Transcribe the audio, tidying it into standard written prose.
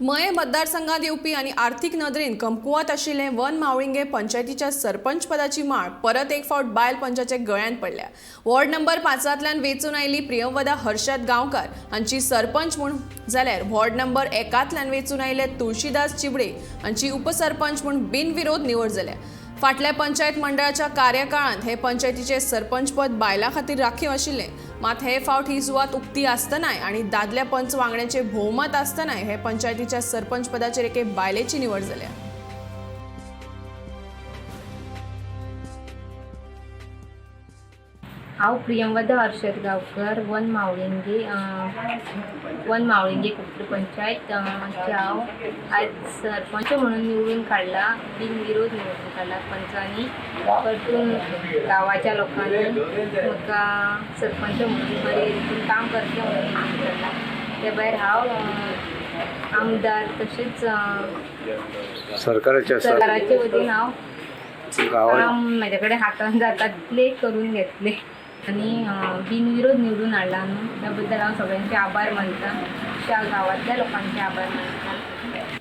मये मतदारसंघात येवपी आनी आर्थीक नदरेन कमकुवत आशिल्ले वन मावळिंगे पंचायतीच्या सरपंच पदाची माळ परत एक फावट बायल पंचाच्या गळ्यांत पडल्या. वॉर्ड नंबर 5 वेंचून आयिल्ली प्रियंवदा हर्षद गांवकार हांची सरपंच म्हूण, जाल्यार वॉर्ड नंबर 1 वेंचून आयिल्ले तुळशीदास चिबडे हांची उपसरपंच म्हूण बिनविरोध निवड जाल्या. फाटल्या पंचायत मंडळाच्या कार्यकाळांत हे पंचायतीचे सरपंचपद बायलां खातीर राखीव आशिल्लें. मात हे फावट ही सुवात उक्ती आसतनाय आनी दादल्या पंच वांगड्यांचे भोवमत आसतनाय हे पंचायतीच्या सरपंच पदाचेर एके बायलेची निवड जाल्या. हांव प्रियंवदा हर्षद गांवकर, वन मावळिंगे, वन मावळिंगे कुपरी पंचायत चे हांव आयज सरपंच म्हणून निवडून काडला, बिनविरोध निवडून काडला. पंचांनी परतून गांवाच्या लोकांनी म्हाका सरपंच म्हणून बरे रितीन काम करचें म्हणून निवडून काडला. ते भायर हांव आमदार तशेंच सरकाराच्या सरकाराचे वतीन हांव गांवात काम म्हाज्या कडेन हातान जाता तितलें करून घेतलें आनी बिनविरोध निवडून हाडला न्हू, त्या बद्दल हांव सगळ्यांचे आभार मानता, त्या गांवांतल्या लोकांचे आभार मानता.